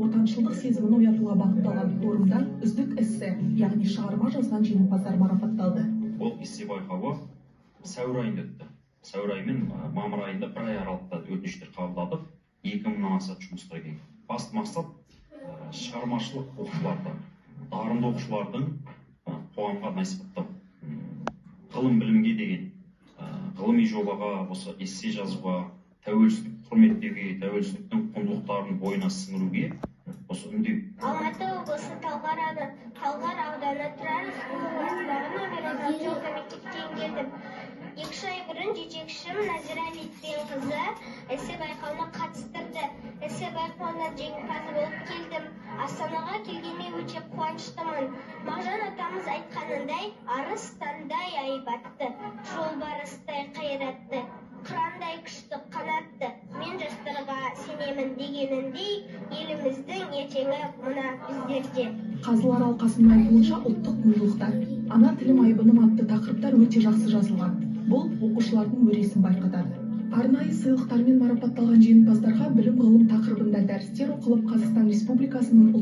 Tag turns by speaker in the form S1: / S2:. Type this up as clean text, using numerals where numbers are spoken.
S1: Отаншылдық сезімін оятуға бағытталған форумда үздік эссе, яғни шығарма жазған жеңімпаздар марапатталды.
S2: Бұл эссе байқауы сәуір айында өтті. Сәуір айы мен мамыр айында бір ай аралықта өтініштер қабылдадық. 2000-нан аса жұмыстар келді. Басты мақсат шығармашылық оқушыларды, дарынды оқушылардың қоғамға насихаттау, ғылым білімге деген, ғылыми жобаға, осы эссе жазуға, тәуелсіздік құрметтеуге, тәуелсіздіктің құндылықтарын бойына сіңіруге осы үндеу.
S3: Алматы облысы, Талғар ауданы, Тұрар Рысқұлов атындағы нөмірі 16 орта мектептен келдім. 2-3 ай бұрын жетекшім Назира Литвинқызы эссе байқауына қатыстырды. Эссе байқауына жеңімпазы болып келдім. Астанаға келгеніме өте қуаныштымын. Мағжан атамыз айтқанындай, арыстандай айбатты, жолбарыстай қайратты, қырандай күшті қанатты, мен жастарға сенемін дегеніндей, еліміздің ертеңі мына біздерде.
S1: Қазылар алқасының айтуынша, ұлттық құндылықтар, ана тілім айбыным атты тақырыптар өте жақсы жазылған. Бұл оқушылардың өресін байқатады. Арнайы сыйлықтармен марапатталған жеңімпаздарға білім ғылым тақырыбында дәрістер оқылып, Қазақстан Республикасының